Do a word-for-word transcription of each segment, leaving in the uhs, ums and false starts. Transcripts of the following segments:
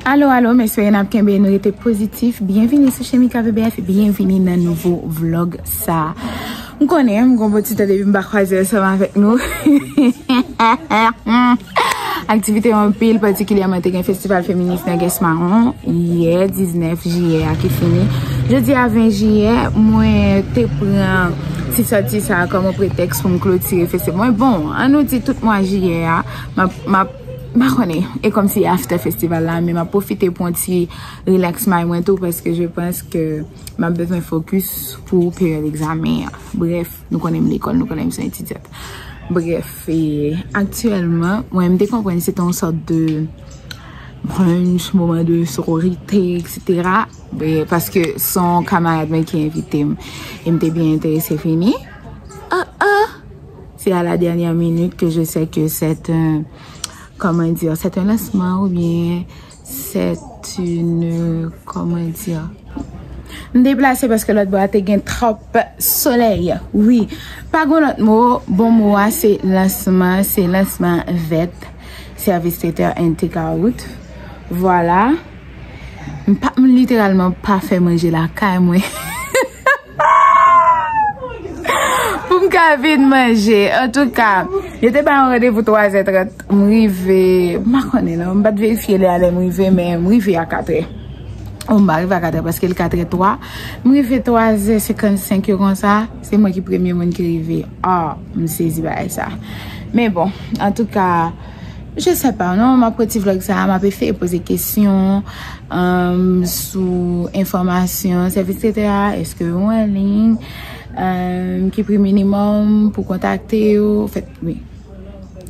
Alo, alo, m espere n ap kenbe, nou rete pozitif. Byenvini sou Chemika V B F, byenvini nan nouvo vlog sa. M konnen, m gon bon ti tan depi m pa kwaze ansanm avèk nou. Aktivite yo anpil, patikilyèman te gen festival feminis nan Gès Mawon, yè, diznèf jiyè a ki fini. Jodi a, ven jiyè, mwen te pran ti sòti sa a kòm yon pretèks pou m klotire festival. Mwen, bon, an nou di tout mwa jiyè a, m ap, m ap, m pa konnen, e kòmsi after festival la, men m ap pwofite pou yon ti relax mind mwen tou, paske je pense que m ap bezwen fokis pou peryòd egzamen an. Brèf, nou konnen m lekòl, nou konnen m se yon etidyant. Brèf, e aktyèlman, mwen, m te konprann se te yon sòt de brunch, moman de sororite, et cetera. E paske se yon kamarad mwen ki envite m, e m te byen enterese vini. Ah, ah! C'est à la dernière minute que je sais que c'est un, comment dire, c'est un lancement ou bien c'est une, comment dire, m deplase paske lòt bò a te gen twòp solèy. Wi, pa gen lòt mo, bon mo a se lansman, se lansman vèt, sèvis trete and take out. Vwala. M pa, m literalman pa fè manje lakay mwen. Pou m ka vin manje. Antouka, yo te ba yon randevou twazè trant. M rive, m pa konnen non, m pa t verifye lè a lè m rive, men m rive a katrè. O, m pa rive a katrè paske l katrè twa. M rive twazè senkannsenk yo konsa, se mwen ki premye moun ki rive. Ah, m sezi bagay sa. Men bon, antouka, je sais pas non, m ap pran ti vlog sa, m ap eseye poze kesyon, um, sou enfòmasyon sèvis trete a, èske yo an liy, um, ki pri minimòm pou kontakte yo, anfèt, wi.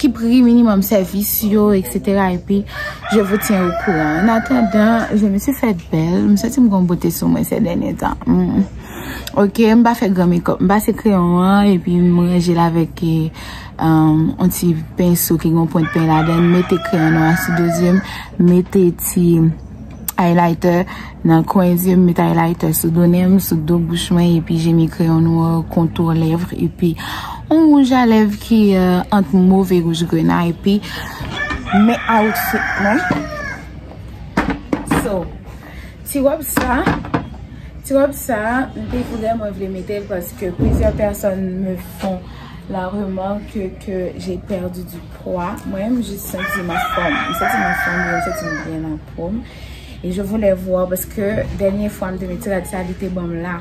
Ki pri minimòm sèvis yo, et cetera. Epi, je vous tiens au courant. En attendant, je me suis fait belle. M santi m gon bote sou mwen ces derniers temps. Mm. Ok, m pa fè gran makeup. M pase kreyon an, epi m ranje l avèk, eh, um, yon ti penso ki gon pwent pen ladan l. M mete kreyon nwa sou do zye m, mete ti highlighter nan kwen zye m, met highlighter sou do nen m, sou do bouch mwen, epi je mets kreyon nwa, kontou lèv, epi yon wouj a lèv ki, euh, ant mov e wouj grena, epi men outfit mwen. So, ti wòb sa, ti wòb sa, m te vrèman vle mete l paske plizyè pèsòn me font la remarque que j'ai perdu du poids. Mwen, m jis santi m anfòm. M santi m anfòm, m santi m byen nan po m. E je voulais voir, paske dènye fwa m te met ti rad sa, li te ban m la.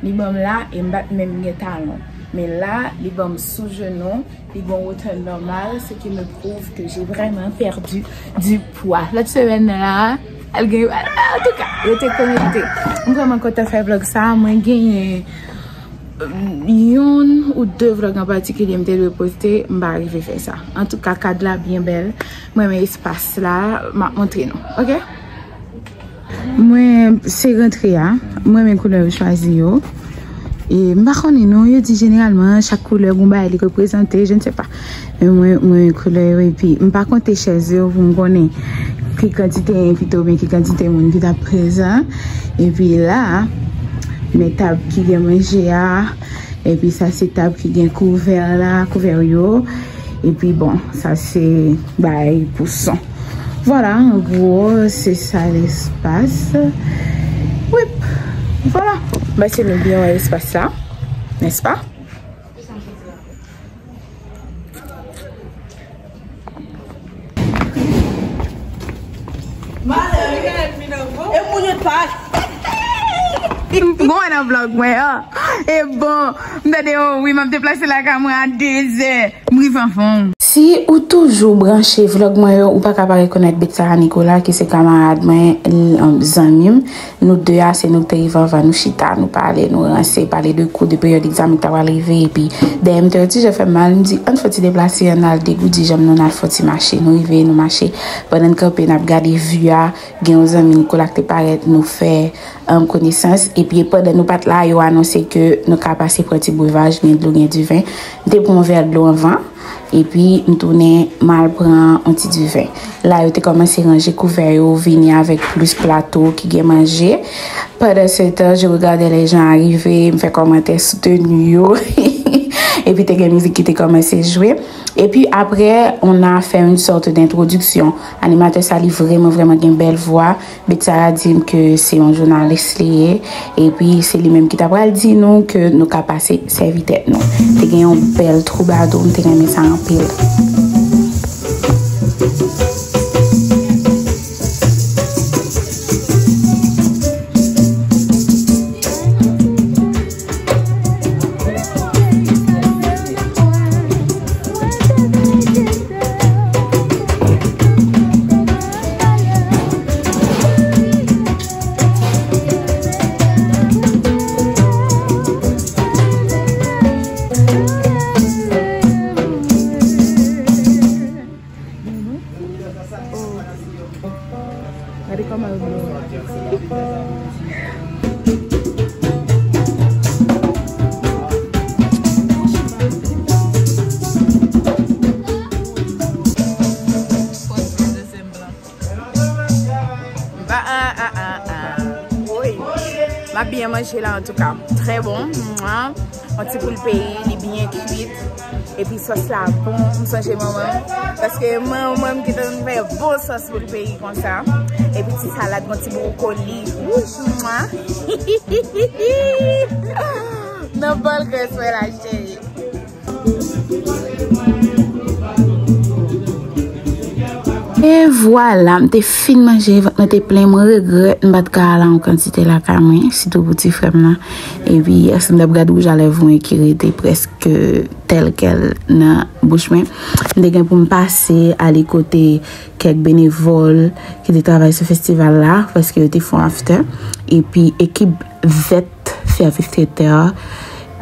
Li ban m la, e m pa t menm gen talon. Men la, li ban m sou jenou, li gon wotè nòmal, ce qui me prouve que j'ai vraiment perdu du poids. Lòt semèn nan la, al gen, antouka, rete konekte. M vrèman kontan fè vlòg sa, mwen genyen youn ou de vlòg an patikilye m te dwe poste, m pa rive fè sa. Antouka, kad la byen bèl. Mwen renmen espas la, m ap montre nou. Ok? Mwen, se rantre a. Mwen renmen koulè yo chwazi yo. E m pa konnen non, yo di jeneralman, chak koulè gon bagay li reprezante, je ne sais pas. Men mwen, mwen renmen koulè yo, epi m pa konte chèz yo pou m konnen ki kantite envite oubyen ki kantite moun ki t ap prezan. Epi la, men tab ki gen manje a, epi sa se tab ki gen kouvè la, kouvè yo. Epi bon, sa se bagay pou son. Vwala, an gwo, se sa lespas. Wi, vwala. M panse nou byen wè espas la, nèspa? Malè, e moun yo t pa. M gon wè nan vlòg mwen an. E bon, m tande yon wi, m ap deplase lakay mwen a dezè. M rive anvan. Si ou toujou branche vlòg mwen yo, ou pa ka pa rekonèt Betsara Nicolas, ki se kamarad mwen, l, zanmi m. Nou de a, se nou k te rive anvan, nou chita, nou pale, nou ranse, pale de kou, de peryòd egzamen ki ta pral rive, epi dèyè m te yon ti jan fè m mal, m di, ann fè ti deplase, ann al degoudi janm nou, n al fè ti mache. Nou rive, nou mache. Pandan n kanpe, n ap gade view a, gen yon zanmi Nicolas ki te parèt, nou fè, um, konesans. Epi pandan nou pa t la, yo anonse ke nou ka pase pran ti brevaj, gen dlo, gen diven. M te pran yon vè dlo anvan. Epi, m tounen m al pran yon ti diven. La, yo te kòmanse ranje kouvè yo, vini avèk plis plato ki gen manje. Pendant ce temps, je regardais les gens arriver, m fè kòmantè sou teni yo. Epi te gen mizik ki te kòmanse jwe. Epi apre, on a fait une sorte d'introduction. Animatè sa, li vrèman, vrèman gen bèl vwa. Betsara di m ke se yon jounalis li ye. Epi se li menm ki ta pral di nou ke nou ka pase sèvi tèt nou. Te gen yon bèl twoubadou, m te renmen sa anpil. Gade kòman yo byen. Ba, ah, ah, ah, ah. Wi. M ap byen manje la, antouka. Trè bon. Mwa. Yon ti poul peyi, li byen kwit. Epi sòs la bon. M sonje manman m. Paske manman m ki te konn fè bon sòs poul peyi konsa. Epi ti salad, yon ti bwokoli. Wouch, mwa. Nan bòl grès mwen la, cheri. E vwala, m te fin manje, vant mwen te plen, mwen regrèt m pa t ka al a yon kantite lakay mwen, sitou pou ti frè m nan. Epi yès m t ap gad wouj a lèv mwen ki rete prèske tèlkèl nan bouch mwen. M te gen pou m pase ale kote kèk benevòl ki te travay sou festival la, paske yo te fè yon after. Epi ekip vèt Fè Vif Tretè,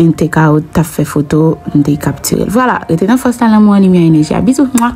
N T K O t ap fè foto, m te kaptire l. Vwala, rete nan fòs la, lanmou an, limyè, enèji a. Bizou, mwa!